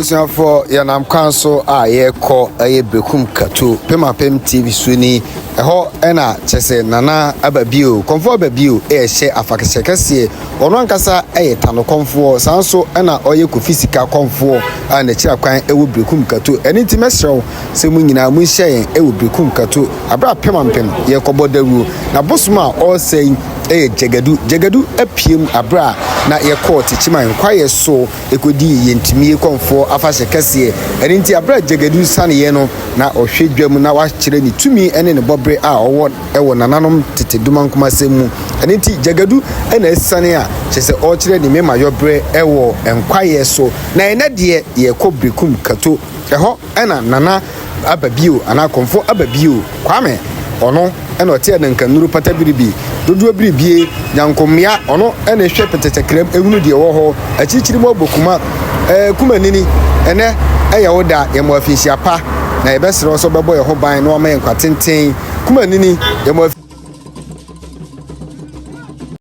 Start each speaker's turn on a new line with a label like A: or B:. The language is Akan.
A: Abusuafoɔ, yɛnam kwan so a yɛrekɔ ɛyɛ Berekum Kato Pemapem TV so ni. Ɛhɔ na kyerɛ sɛ Nana aba bio, Kɔmfoɔ aba bio ɛrehyɛ afahyɛ kɛseɛ. Ɔno ankasa yɛ Tano Kɔmfoɔ, saa nso na ɔyɛ Kofi Sika Kɔmfoɔ a n'akyira kwan wɔ Berekum Kato. Ɛno nti mɛsrɛ wo sɛ mo nyinaa monhyia yɛn wɔ Berekum Kato aberɛ a Pemampem yɛrekɔbɔ dawuro. Na bosom a ɔresa yi yɛ Gyagadu. Gyagadu apue mu aberɛ a na yɛkɔɔ Techiman kwaeɛ so. Ekodii Yɛntumi Kɔmfoɔ afahyɛ kɛseɛ. Ɛno nti aberɛ a Gyagadu saneeɛ no, na ɔhwɛ dwam na wakyerɛ ne tumi ne ne bɔbere a ɔwɔ wɔ nananom tete Domankomasɛm mu. Ɛno nti Gyagadu na asiane a kyerɛ sɛ ɔrekyerɛ ne memayɔberɛ wɔ nkwaeɛ so. Na ɛnnɛ deɛ yɛrekɔ Berekum Kato. Ɛhɔ na Nana aba bio anaa Kɔmfoɔ aba bio. Kwame, ɔno na ɔte anankanuru pata biribi, dodoɔ biribie, nyankommea, ɔno na ɛhwɛ pɛtɛtɛkram ɛhunu deɛ ɛwɔ hɔ, akyirikyiri mu abɔ kuma, kumanini, ɛnɛ ɛyɛ wo da, yɛma wo afinhyia pa, na yɛbɛsrɛ wo sɛ wobɛbɔ yɛn ho ban na wama yɛn nkwa tenten, kumanini, yɛma wo.